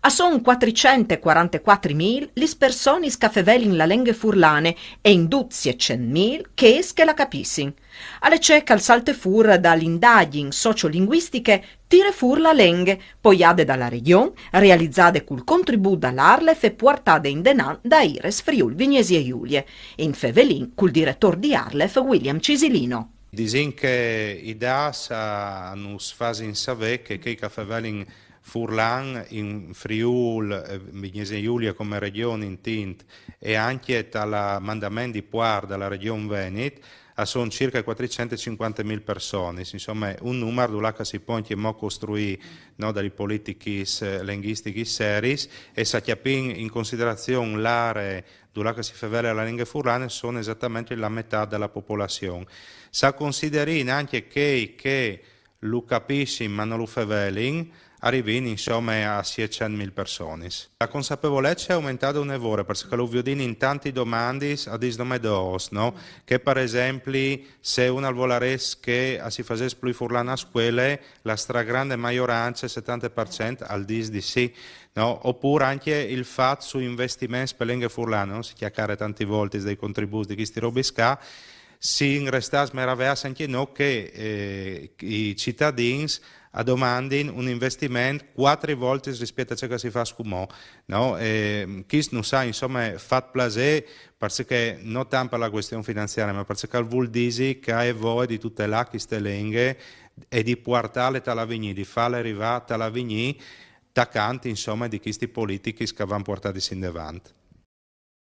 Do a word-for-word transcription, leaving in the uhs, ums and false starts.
A son cuatricent e cuarantecuatri mil lis personis che a fevelin la lenghe furlane e in dut sietcent mil chês che la capissin. Al è ce che al salte fûr da la indagjin sociolinguistiche Tire fûr la lenghe, poiade da la Regjon, realizade cul contribût da la ARLeF e puartade indenant da IRES Friûl Vignesie Julie, in fevelin cul diretôr di ARLeF William Cisilino. Disìn che i dâts a, a nus fasin savê che chei che a fevelin furlan in Friûl, eh, Vignesie Julie come Regjon intint, e ancje tal mandament di puart da la Regjon Venit, a son circa cuatricent e cincuante mil personis, insome un numar dulà che si pò ancjemò costruî, no, da lis politichis, eh, lenghjistichis seriis, e se a cjapìn in considerazion la aree dulà che si fevele la lenghe furlane, a son esatamentri la metât da la popolazion. Se a considerìn ancje chei che lu capissin ma no lu fevelin, a rivìn insome a sietcent mil personis. La consapevolece e je aumentade une vore, parcè che lu viodìn in tantis domandis a dîs nome dôs, no? Che par esempli, se un al volarès che a si fasès plui furlan a scuele, la stragrande maiorance, setante par cent, al dîs di sì, no? Opûr ancje il fat su investiments pe lenghe furlane, no? Si cjacare tantis voltis dai contribûts di chestis robis ca, sin restâts meraveâts ancje nô che, eh, i citadins a domandin un investiment cuatri voltis rispiet a ce che si fâs cumò, no? E chist nus à, insome, fat plasê, parcè che no tant par la cuestion finanziarie, ma parcè che al vûl dî che a è voie di tutelâ cheste lenghe e di puartâle tal avignî, di fâle rivâ tal avignî, tacant, insome, di chestis politichis che a van puartadis indevant.